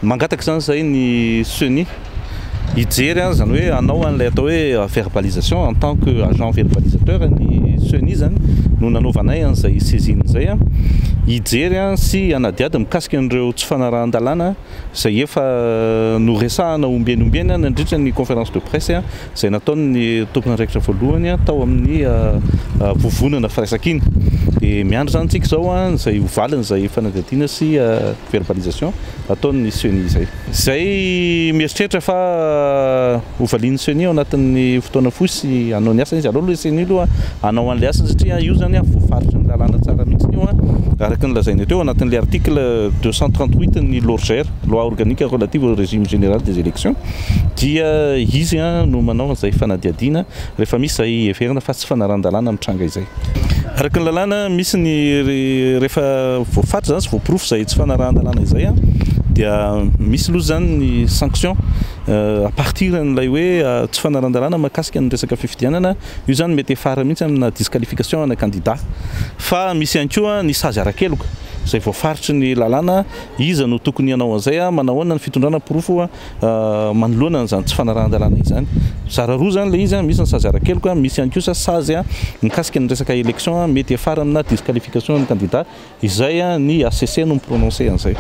Mangataka izany izay ny CENI hijery izany hoe hanao an'ilay atao hoe verbalisation en tant que agent verbalisateur ny CENI izany no nanaovanay an'izay saisine izay, hijery sy hanadihady mikasika an'ireo tsy fanarahan-dalàna izay efa noresahana ombieny ombieny nandritra ny conférence de presse izay nataon'ny tompon'andraikitra voalohany tao amin'ny vovonana Firaisankina. Dia miandry izany tsika izao izay ho valin'izay fanadihadiana sy verbalisation ataon'ny CENI izay. Izay mieritreritra fa hovalian'ny CENI ao anatin'ny fotoana fohy sy hanao ny asany izy. Aleo aloha CENI aloha hanao an'ilay asany satria io zany voafaritry ny lalàna tsara mihitsy io, araka ny lazaina teo anatin'ilay article 238 ny LORGER, loi organique relative au régime général des élections, dia izy no manao an'izay fanadihadiana rehefa misy izay heverina fa tsy fanarahan-dalàna mitranga izay. Araka ny lalàna misy ny rehefa voafaritra zany sy voaporofo izay tsy fanarahan-dalàna izay, dia misy aloha zany ny sanction à partir n'ilay hoe tsy fanarahan-dalàna mahakasika ny resaka fifidianana io zany, mety hiafara mihitsy amina disqualification ana candidat. Fa misy ihany koa ny sazy ara-keloka izay voafaritry ny lalàna. Iza no tokony hanao an'izay, manao ahoana ny fitondrana porofo manoloana an'izany tsy fanarahan-dalàna izany? Zara roa zany le izy: misy ny sazy ara-keloka, misy ihany kosa sazy mikasika ny resaka élection, mety hiafara amina disqualification ny candidat izay. Ny HCC no mi-prononcer an'izay.